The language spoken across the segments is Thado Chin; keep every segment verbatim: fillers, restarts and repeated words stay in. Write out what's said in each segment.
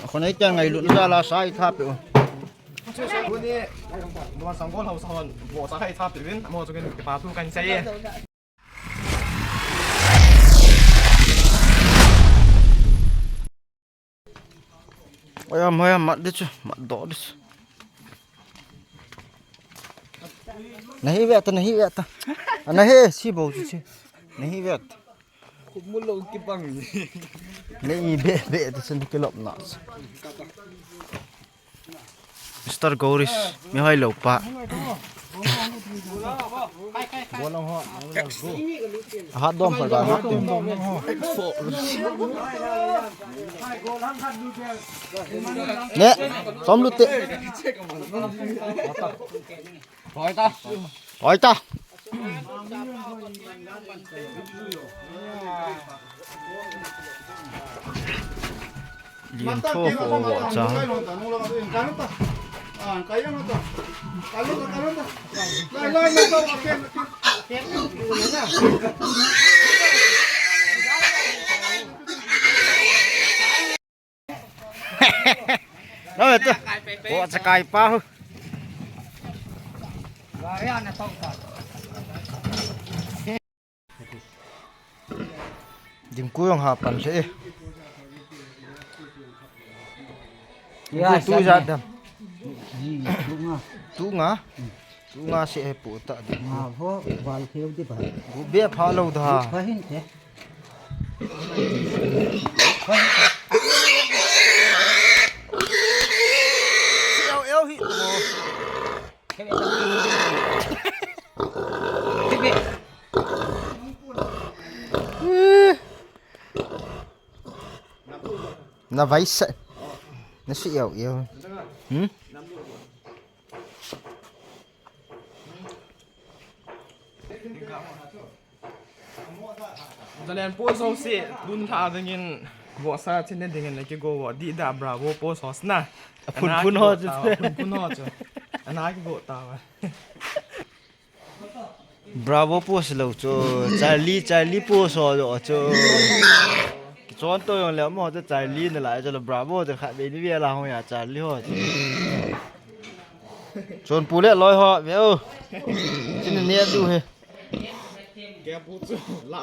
Khonei te ngailutna jal a sa i tha peh u. Tuni, Nuan Sanggol Haosa hon, vohsa khat i tha peh uvin, amaho chunga kipa thu kahin sei e. Oi, am, oi, am, mat di chu, mat doh di chu. Nahi ve ta, nahi ve ta. A, nahi, si bo chu si. Nahi ve ta. Khumul lo kibang. Nahi be, be ta chu kilop na. Mister Gouris, mi hoi lo pa. Hat dom pa ba. Ne, som lu te. Hoi ta. Hoi ta. Lien tho ho wo cha. Lo tu. Wo cha kai pa hu. Ding ku jong ha pan se e. Ya, tu sa ja ne. Dam. Ji, tu nga. Tu nga. Tu nga se e pu ta ding. Nga ho, val kheu di ba. Bu be pha lo da. Pha hin te. Pha hin te. Eo, eo hi. Na vai sa. Na si yau yau. Hmm? Zalen po so si dun tha dingin vohsa chin dingin le ki go wo di da bravo po so sna. Phun phun ho chu. Phun phun ho chu. Ana ki go ta wa. Bravo post lo chu, Charlie, Charlie post ho lo chu. Kichon to jong le mo chu Charlie na lai chu lo Bravo chu khat be ni ve la ho ya Charlie ho chu. Chon pu le loi ho ve o. Chin ne du he. Ke pu chu la.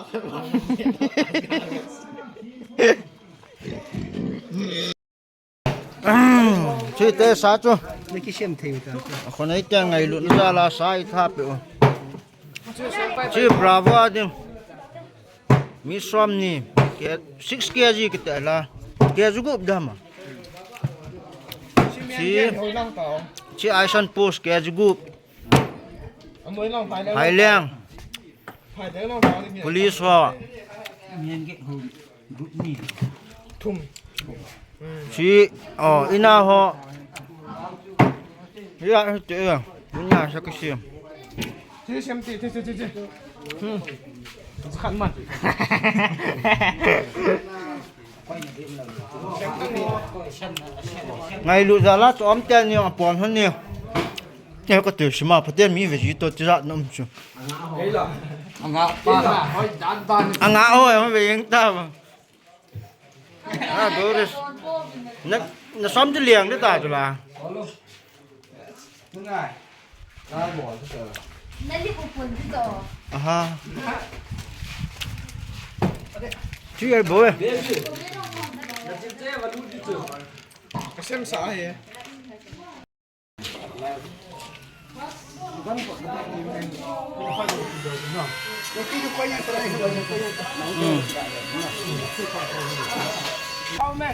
Chite sa chu. Na kisem thei u ta. Khonei te ngailutna jal a sa i tha peh u. Chi Bravo a ding. Mi som ni. Ke six K G kiti la. K G gup dam a. Chi. Chi Aisan Post K G gup. Phai leng. Police ho. Thum. Si, oh, ina ho. Ya, te ya. Ina sa kasi. Ti sem ti, ti, ti, ti, ti. Hmm. Khat man. Ngailut jal a chu um te ni apon hon ni. Te ka te sima pa te mi ve ji to ti ja nom chu. Anga pa na, hoi dan dan. Anga hoi, hoi ve yeng ta ba. Ah, Doris. Na, na som ti liang de ta chu la. Nali ko pon ti to. Aha. Chu ye bo e. Kasem sa he.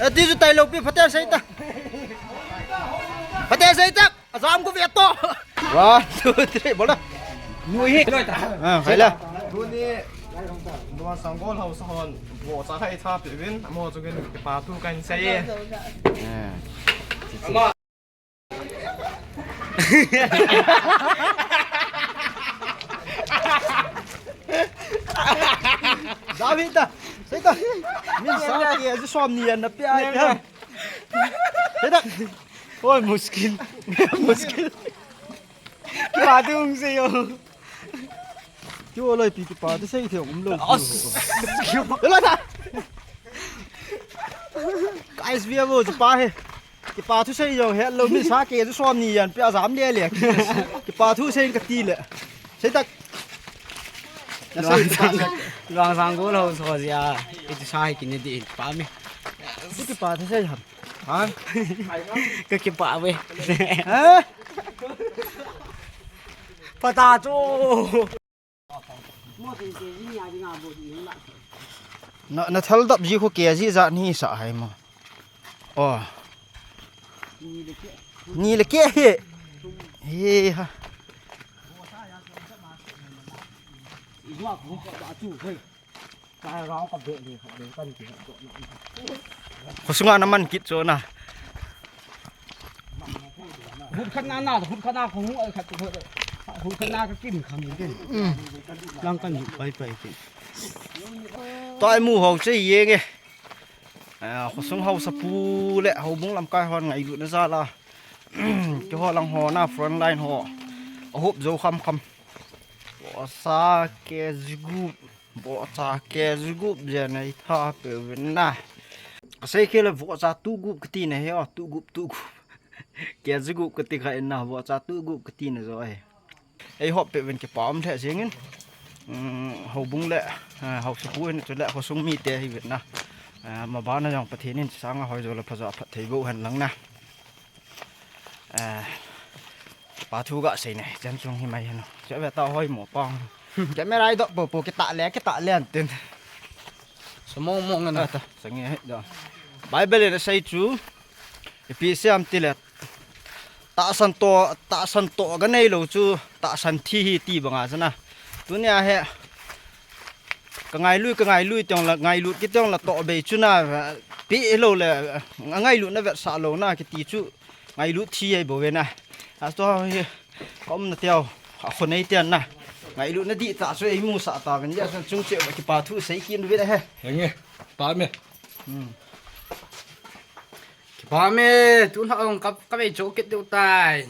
Ati ju tai lo pi, phaten sei ta. Phaten sei ta. Ajam ko ve to. One, two, three, bol da. Nu hi loi ta. Ah, khai la. Tuni, Nuan Sanggol Haosa hon, vohsa khat i tha peh uvin, amaho chunga kipa thu kahin sei e. Ah. David ta, sei ta. Min sa ke, aji som ni an na pe ai pe. Sei ta. Oi, muskil. Muskil. Kipa thu hung sei o. Kipa loi pi kipa thu sei thei um lo. As. Lo ta. Nice view vo, chu pa hi. Kipa thu sei jong het lou, mi sa ke chu som ni jan pe a jam le le. Kipa thu sei ka ti le. Sei tak. Na sei pa. Luang sang go lo so jia. Itu sa hi kine di pa mi. Chu kipa thu sei ham. Ha? Ka kipa ve. Ha? Pata chu. Na, na thal dap ji khu ke ji ja ni sa hai mo. Oh. Ni le ke he. He ha. Khosunga na man kit chu na. Hut khat na na, hut khat na khu hut khat tu. Hut khat na ka kim kham kin. Lang kan pai pai kin. Toi mu ho che ye nge. Ah, khosung hausa pu le houbung lamkai hon ngailutna jal a. Keiho lang ho na front line ho. Ahop jo kham kham. Vohsa ke jigup. Vohsa ke jigup je nei tha pe vin na. Ka sei ke le vohsa tu gup kati na he o, tu gup, tu gup. Ke jigup kati kha in na, vohsa tu gup kati na jo e. Ei hop pe vin kipa um the jing in. Um, houbung le, eh, hausa pu hin chu le khosung mi te hi vin na. Eh, ma ba na jong Pathen in sanga hoi jo le pha jo phat thei bo hen lang na. Eh, pa thu ga sei ne, chan chung hi mai heno. Che ve ta hoi mo pang. Camera i dop po po, kita le, kita le an tin. Sa mong mong na. Ah, ta, sa nge he da. Bible in a sei chu, ipi siam ti le. Tahsan to, tahsan to ga nei lou chu, tahsan thi hi ti banga chana. Tunia he, ka ngailut, ka ngailut teng la, ngailut kit teng la toh bei chu na, pi lo le, a ngailutna vetsah louna kiti chu, ngailut thi ei bo ve na. A to hi, ka umna teu, a khonei teu na. Ngailutna dih ta chu ei mu sa ta ven dia, chung che kipa thu sei kin ve he. Henge, pa me. Hmm. Kipa me, tun ha ong kap, kap ei cho kit deu tai.